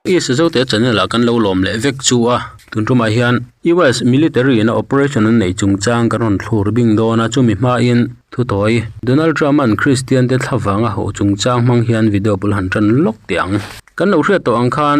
East Zote channel ah kan lo lawm leh vek chu a, tun tumah hian US military in a operation an neih chungchang kan rawn thlur bing dawn a, chumi hmain thutawi Donald Trump an Christian te thla vanga hauh chungchang hmang hian video bul han tan lawk teh ang. Kan lo hriat tawh ang khan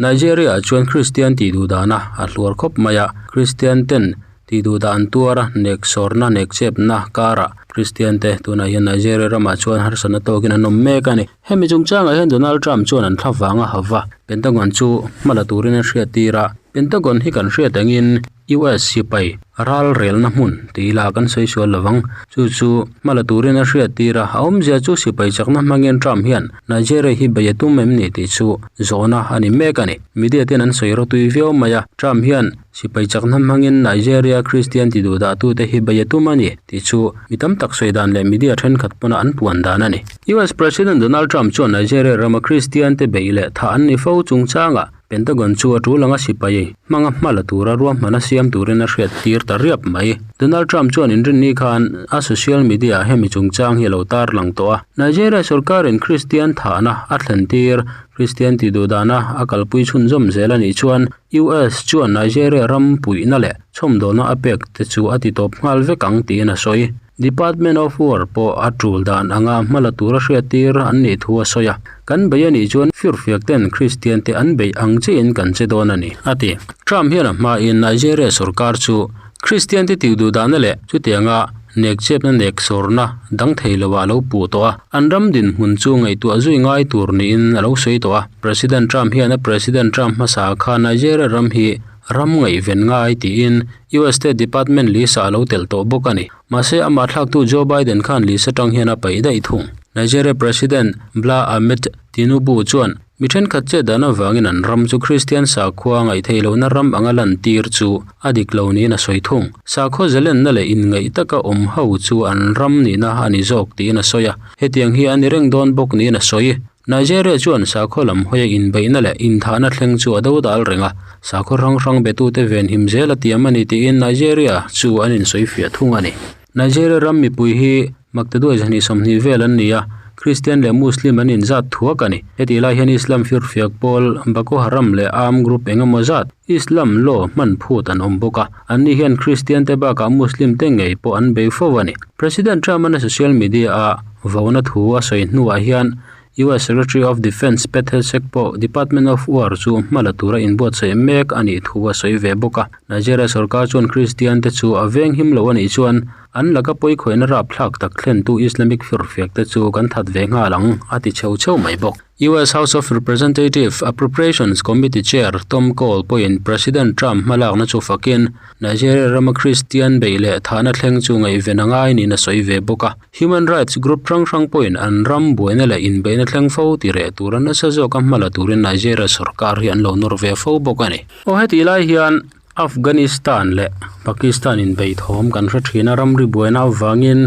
Nigeria ah chuan Christian tih duh dana a hluar khawp mai a, Christian ten Tih duh dah an tuar a, nek sawrna, nek chepna karah Kristian te tunah hian Nigeria ramah chuan harsatna tawkin an awm mek a ni. Hemi chungchangah hian Donald Trump chuan an thla vang a hava, Pentagon chu hma la turin a hriattir a. Pentagon hi kan hriat angin US sipai ral relna hmun tih ila kan sawi sual lovang. Chu chu hma la turin a hriattir a, a awmzia chu sipai chakna hmangin Trump hian Nigeria hi bei a tum em ni tih chu zawhna a ni mek a ni. Media ten an sawi rawtui viau mai a, Trump hian Sipai chakna hmangin Nigeria Kristian ti duh dahtute hi bei a tum a ni tih chu mi tam tak sawi dan leh media thenkhat pawna an puan dan a ni. US President Donald Trump chuan Nigeria rama Kristian te beih leh thah an ni fo chungchangah Pentagon chu a tul anga sipai hmanga hma la tura ruahman a siam turin a hriat tir ta riap mai. Donald Trump chuan inrinni khan a social media ah hemi chungchang hi a lo tarlang tawh a. Nigeria sorkarin Kristian thahna a thlen tir Kristian ti duh dana a kalpui chhunzawm zel a nih chuan US chuan Nigeria ram puihna leh chhawmdawlna a pek te chu a ti tawp nghal vek ang tiin a sawi. Department of War pawh a tul dan anga hma la tura hriattir an nih thu a sawi a, Kan bei a nih chuan firfiak ten Kristian te an beih ang chiahin kan che dawn a ni, a ti. Trump hian a hmain Nigeria sorkar chu Kristian te tih duh dahna leh chutianga nek chepna nek sawrna dang thei loah a lo puh tawh a, an ram dinhmun chu ngaihtuah zui ngai tur niin a lo sawi tawh a. President Trump hian a President Trump hmasa kha Nigeria ram hi ram ngaihven ngai tiin US State Department list ah a lo telh tawh bawk a ni. Mahse amah thlaktu Joe Biden khan list atang hian a paih daih thung. Nigeria President Bla Ahmed Tinubu chuan Mi thenkhat che dan avangin an ram chu Kristian sakhua ngaihtheih lohna ram anga lantir chu a dik lo niin a sawi thung. Sakhaw zalenna leh inngaih taka awm ho chu an ram nihna a ni zawk tiin a sawi a, hetiang hi a ni reng dawn bawk niin a sawi. Nigeria chuan sakhaw lam hawia inbeihna leh inthahna thleng chu a dodal reng a, sakhaw hrang hrang betute venhim zel a tiam a ni tiin Nigeria chu an insawifiah thung a ni. Nigeria ram mipui hi Maktaduai zahnih 20 vel an ni a, Kristian leh Muslim an inzat thuak a ni. Hetih lai hian Islam firfiak pawl Boko Haram leh armed group eng emaw zat Islam law hman phut an awm bawk a, anni hian Kristian te bakah Muslim te ngei pawh an bei fo a ni. President Trump-an a social media-a vona thu a sawi hnuah hian US Secretary of Defense Pete Hegseth pawh Department of War chu hma la tura inbuatsaih mek a nih thu a sawi ve bawk a. Nigeria sorkar chuan Kristian te chu a venghim lo a nih chuan an laka pawikhawiahna rapthlak tak thlentu Islamic firfiak te chu kan that ve nghal ang, a ti cheu cheu mai bawk. US House of Representative Appropriations Committee Chair Tom Cole pawhin President Trump hmalakna chu fakin Nigeria rama Kristian beih leh thahna thleng chu ngaihven a ngai niin a sawi ve bawk a. Human rights group hrang hrang pawhin an ram buaina leh inbeihna thleng fo ti reh tura nasa zawka hma la turin Nigeria sorkar hi an lo nawr ve fo bawk a ni. Aw hetih lai hian Afghanistan leh Pakistan inbeih thawm kan hre thin a, ramri buaina avangin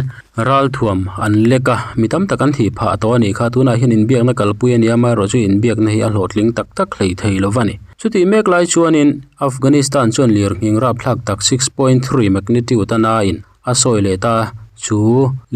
ralthuam an lek a, mi tam tak an thih phah tawh a nih kha. Tunah hian inbiakna kalpui a ni a, amaherawhchu chu inbiakna hi a hlawhtling tak tak hlei thei lo va ni. Chutih mek lai chuanin Afghanistan chuan lirnghing rapthlak tak 6.3 magnitude a nain a sawi leh ta chu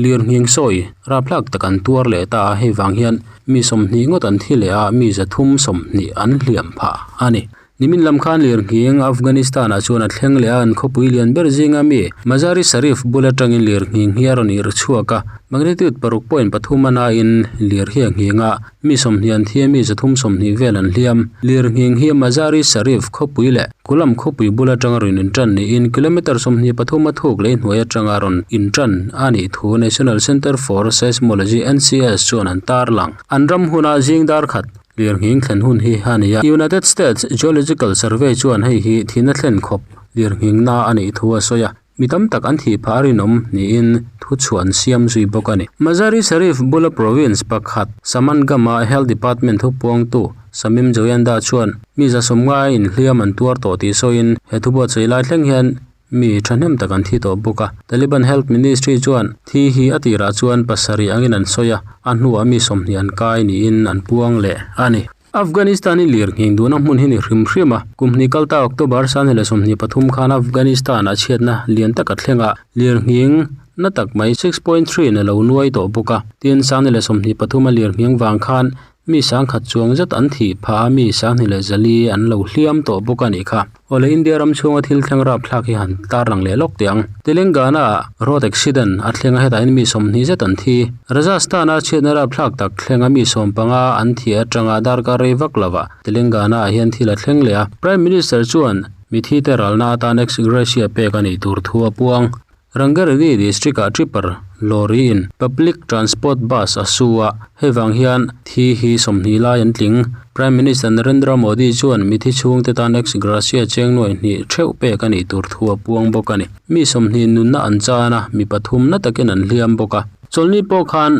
lirnghing sawi rapthlak tak an tuar leh ta a, hei vang hian mi 20 ngawt an thi leh a, mi 320 an hliam phah a ni. Nimin lam khan lirnghing Afghanistan ah chuan a thleng leh a, an khawpui lian ber zinga mi Mazar-i Sharif bul atangin lirnghing hi a rawn irh chhuak a, magnitude 6.3 a nain lir hi a nghing a, mi 20 an thi a, mi 320 vel an hliam. Lirnghing hi Mazar-i Sharif khawpui leh Kulam khawpui bul atanga rawn intan niin kilometre 23 a thuk lei hnuai atanga rawn intan a nih thu National Centre for Seismology, NCS, chuan an tarlang. An ram huna zing dar khat Lirnghing thlen hun hi a ni a, United States Geological Survey chuan hei hi thihna thlen khawp lirnghing na a nih thu a sawi a, mi tam tak an thih phah a rinawm niin thu chhuah an siam zui bawk a ni. Mazar-i-Sharif bula province pakhat Samangam-a Health Department thupuangtu Samim Joyanda chuan mi 90 inhliam an tuar tawh tih sawiin he thubuatsaih lai thleng hian Mi thahnem tak an thi tawh bawk a. Taliban Health Ministry chuan thi hi a tirah chuan pasarih angin an sawi a, a hnuah mi 20 an kai niin an puang leh a ni. Afghanistan-i lirnghing duhna hmun hi ni hrim hrim a, kum hnih kalta October 2023 khan Afghanistan-ah chhiatna lian tak a thleng a, lirnghing na tak mai 6.3 in a lo nuai tawh bawk a. Tin, 2023 a lirnghing vang khan. Mi sangkhat chuang zet an thih phah a, mi 2400 an lo hliam tawh bawk a nih kha. Awle India ram chhunga thil thleng rapthlak hi han tarlang leh lawk teh ang. Telangana ah road accident a thleng a, hetah hian mi 20 zet an thi. Rajasthan a chhiatna rapthlak tak thleng a mi 15 an thih atanga darkar rei vak lovah Telangana ah hian thil a thleng leh a. Prime Minister chuan mithi te ralna atan ex gratia pek a nih tur thu a puang. Rangareddy district ah tripper lorry in public transport bus a su a, hei vang hian thi hi 20 lai an tling. Prime Minister Narendra Modi chuan mithi chhungte tan ex gratia cheng nuai hnih theuh pek a nih tur thu a puang bawk a ni. Mi 20 nunna an chan a, mi pathum na takin an hliam bawk a. Chawlhni pawh khan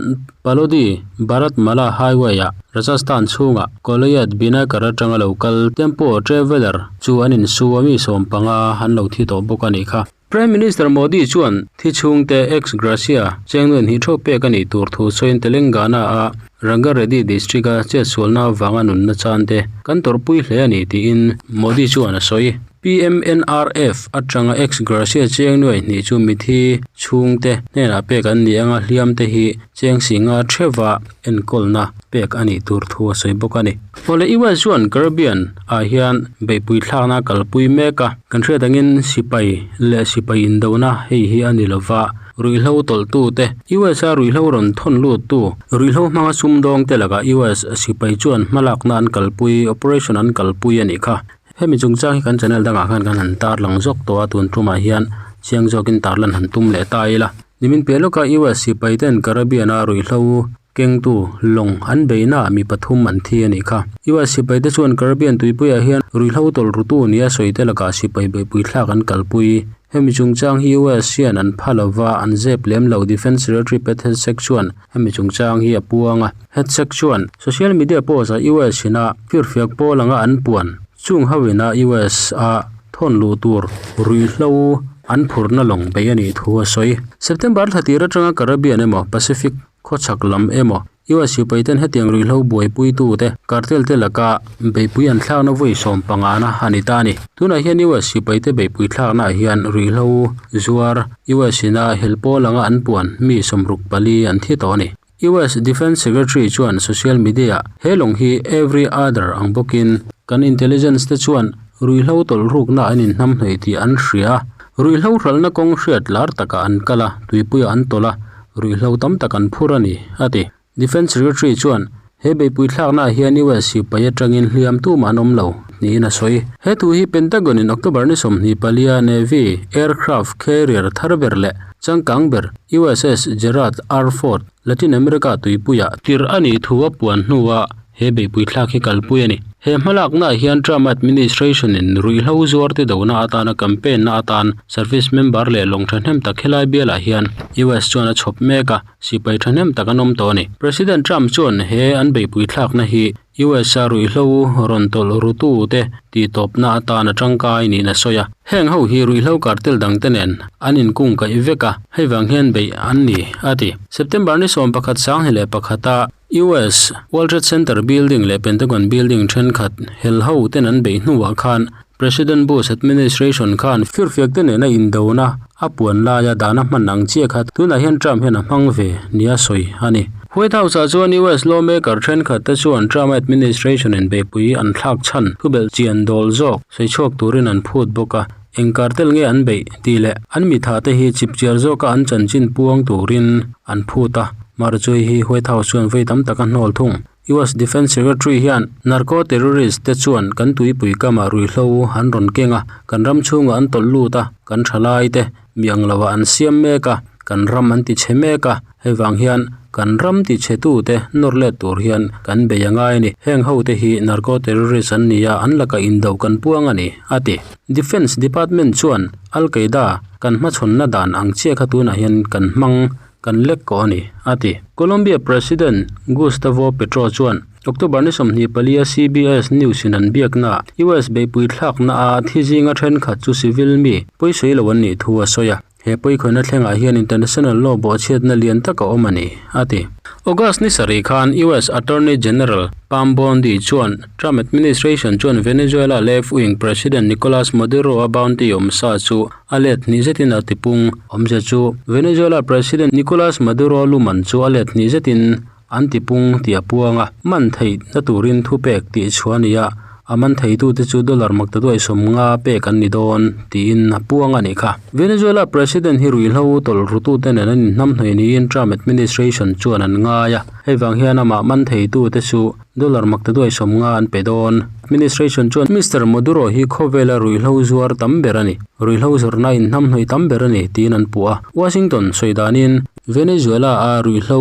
Palodi Bharatmala Highway ah Rajasthan chhungah Kolayat Binakar atanga lo kal tempo traveller chu an insu a, mi 15 an lo thi tawh bawk a nih kha. Prime Minister Modi chuan thi chhungte ex gratia chengnuan hi theuh pek a nih tur thu sawiin Telangana a Rangareddy district a chetsualna avanga nunna chan te kan tawrhpui hle a ni tiin Modi chuan a sawi. PMNRF atanga ex gratia chengnuai hnih chu mithi chhungte hnenah pek an ni anga hliam te hi cheng singa theuha enkawlna pek a nih tur thu a sawi bawk a ni. Awle US chuan Caribbean ah hian beihpui thlakna kalpui mek a, kan hriat angin sipai leh sipai indona hei hi a ni lova, ruihhlo tawlhtu te, US a ruihhlo rawn thawn lut tu, ruihhlo hmanga sumdawng te lakah US sipai chuan hmalakna an kalpui, operation an kalpui a nih kha. Hemi chungchang hi kan channel dangah khan kan han tarlang zawk tawh a, tun tumah hian chiang zawkin tarlan han tum leh ta ila. Nimin piah lawka US sipai ten Caribbean a ruihhlo kengtu lawng an beihna ah mi pathum an thi a nih kha. US sipai te chuan Caribbean tuipuiah hian ruihhlo tawlh rutu nia sawi te lakah sipai beihpui thlak an kalpui. Hemi chungchang hi US hian an pha lova an zep lem lo Defence Secretary Pete Hegseth chuan hemi chungchang hi a puang a. Hegseth chuan social media post ah US ina firfiak pawl anga an puan chung ho ina US a thawn luh tur ruihhlo an phurna lawng bei a nih thu a sawi. September thla tir atanga Caribbean emaw Pacific khawchhak lam emaw US sipai ten hetiang ruihhlo buaipuitu te cartel te laka beihpui an thlakna vawi 15 na a ni ta a ni. Tunah hian US sipai te beihpui thlakna ah hian ruihhlo zuar US ina hel pawl anga an puan mi 64 an thi tawh a ni. US Defence Secretary chuan social media ah he lawng hi every other ang bawkin kan intelligence te chuan ruihhlo tawlh rukna an inhnamhnawih tih an hria a, ruihhlo hralhna kawng hriat lar takah an kal a, tuipuiah an tawlh a, ruihhlo tam tak an phur a ni, a ti. Defence Secretary chuan he beihpui thlaknaah hian US sipai atangin hliam tumah an awm lo niin a sawi. He thu hi Pentagon in October ni 24 a Navy aircraft carrier thar ber leh changkang ber USS Gerald R. Ford Latin America tuipuiah tirh a nih thu a puan hnuah he beihpui thlak hi kalpui a ni. He hmalaknaah hian Trump administration in ruihhlo zuarte dona atana campaign na atan service member leh lawng thahnem tak helai bialah hian US chuan a chhawp mek a, sipai thahnem tak an awm tawh a ni. President Trump chuan he an beihpui thlakna hi US a ruihhlo rawn tawlh rutu te tihtawpna atan a tangkai niin a sawi a. Heng ho hi ruihhlo cartel dangte nen an inkung kaih vek a, hei vang hian beih an ni, a ti. September ni 11 2001 a US World Trade Center building leh Pentagon building thenkhat hel ho ten an beih hnuah khan President Bush administration khan firfiak te nena indona a puan laia dana hman ang chiah kha tunah hian Trump hian a hmang ve nia sawi a ni. White House ah chuan US lawmaker thenkhat te chuan Trump administration in beihpui an thlak chhan thubelh chian dawl zawk sawi chhuak turin an phut bawk a, eng cartel nge an beih tih leh an mitha te hi chipchiar zawka an chanchin puang turin an phut a, Marjorie hi White House chuan vei tam tak a hnawl thung. US Defence Secretary hian narco terrorist te chuan kan tuipui kamah ruihhlo an rawn keng a, kan ram chhungah an tawlh lut a, kan thalai te mi ang lovah an siam mek a, kan ram an ti chhe mek a, hei vang hian kan ram ti chhe tu te nawr let tur hian kan bei a ngai a ni. Heng ho te hi narco terrorist an ni a, an lakah indo kan puang a ni, a ti. Defence Department chuan Al Qaeda kan hmachhawnna dan ang chiah kha tunah hian kan hmang kan lek kawh a ni, a ti. Colombia President Gustavo Petro chuan October ni 24 a CBS News in an biaknaah US beihpui thlakna a thi zinga thenkhat chu civil mi pawisawi lo an nih thu a sawi a, he pawikhawihnna thlengah hian international law bawhchhiatna lian tak a awm a ni, a ti. August ni sarih khan US Attorney General Pam Bondi chuan Trump administration chuan Venezuela left-wing President Nicolas Maduro a bounty awm sa chu a let hnih zetin a tipung. Awmzia chu Venezuela President Nicolas Maduro luman chu a let hnih zetin an tipung tih a puang a, man theihna turin thupek tih chhuah a ni a, a man theitute chu dollar maktaduai 50 pek an ni dawn tiin a puang a nih kha. Venezuela President hi ruihhlo tawlh rutute nen an inhnamhnawih niin Trump administration chuan an ngai a, hei vang hian amah man theitute chu dollar maktaduai 50 an pe dawn. Administration chuan Mister Maduro hi khawvela ruihhlo zuar tam ber a ni, ruihhlo zawrhna inhnamhnawih tam ber a ni tiin an puh a. Washington sawi danin Venezuela-a ruihhlo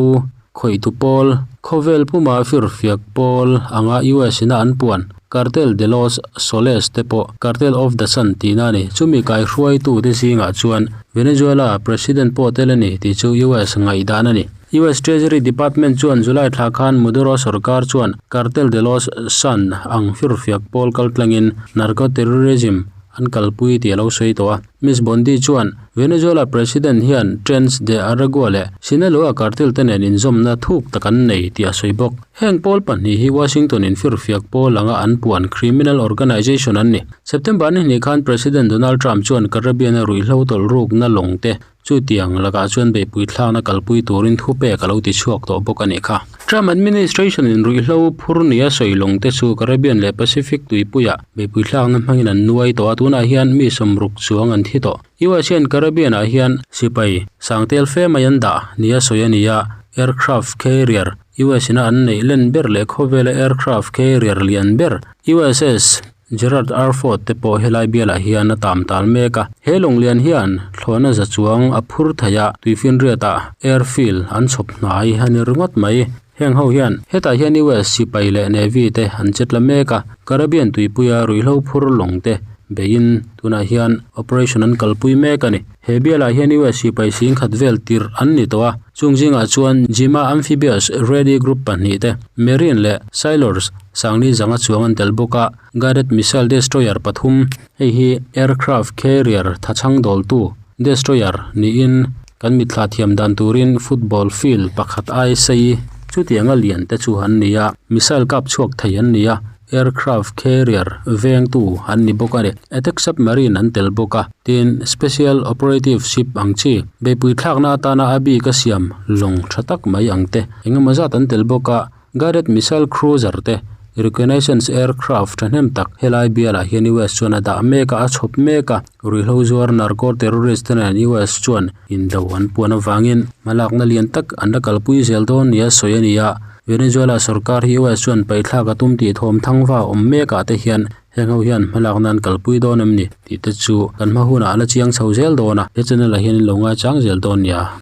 khawihtu pawl, khawvel puma firfiak pawl anga US ina an puan Cartel de los Soles te pawh Cartel of the Sun tihna a ni. Chumi kaihruaitute zingah chuan Venezuela President pawh tel a ni tih chu US ngaihdan a ni. US Treasury Department chuan July thla khan Maduro sorkar chuan Cartel de los Sun ang firfiak pawl kaltlangin narco-terrorism an kalpui tih a lo sawi tawh a. Miss Bondi chuan Venezuela President hian Trens de Aragua leh Sinaloa cartel te nen inzawmna thuk tak an nei tih a sawi bawk. Heng pawl pahnih hi Washington infirfiak pawl anga an puan criminal organization an ni. September ni hnih khan President Donald Trump chuan Caribbean-a ruihhlo tawlh rukna lawng te Chutiang lakah chuan beihpui thlakna kalpui turin thupek a lo ti chhuak tawh bawk a nih kha. Trump administration-in ruihhlo phur nia sawi lawng te chu Caribbean leh Pacific tuipuiah beihpui thlakna hmangin an nuai tawh a, tunah hian mi 60 chuang an thi tawh. US hian Caribbean-ah hian sipai sangtel fe mai an dah nia sawi a ni a, aircraft carrier US-ina an neih len ber leh khawvela aircraft carrier lian ber USS Gerard R. Ford te pawh helai bialah hian a tam tal mek a. He lawnglian hian thlawhna za chuang a phur thei a, tuifinriatah airfield an chhawp hnai a ni ringawt mai. Heng ho hian hetah hian US sipai leh Navy te an che tla mek a, Caribbean tuipuia ruihhlo phur lawng te beiin tunah hian operation an kalpui mek a ni. He bialah hian US sipai singkhat vel tirh an ni tawh a, chung zingah chuan Jima Amphibious Ready Group pahnih te, Marine leh Sailors Sangli zanga chuang an tel bawk a, Guided Missile Destroyer pathum, hei hi aircraft carrier thachhang dawltu destroyer niin kan mitthla thiam dan turin football field pakhat ai sei chutianga lian te chu an ni a, missile kap chhuak thei an ni a, aircraft carrier vengtu an ni bawk a ni. Attack submarine an tel bawk a, tin special operative ship ang chi beihpui thlakna atana a bik a siam lawng tha tak mai ang te engemaw zat an tel bawk a. Guided missile cruiser te, reconnaissance aircraft thahnem tak helai bialah hian US chuan a dah mek a, a chhawp mek a. Ruihhlo zuar narco terrorist te nen US chuan indo an puan avangin hmalakna lian tak an la kalpui zel dawn nia sawi a ni a. Venezuela sorkar hi US chuan paihthlak a tum tih thawm thangva awm mekah te hian heng ho hian hmalakna an kalpui dawn em ni tih te chu kan hma hunah a la chiang chho zel dawn a. He channel ah hian in lo ngaichang zel dawn nia.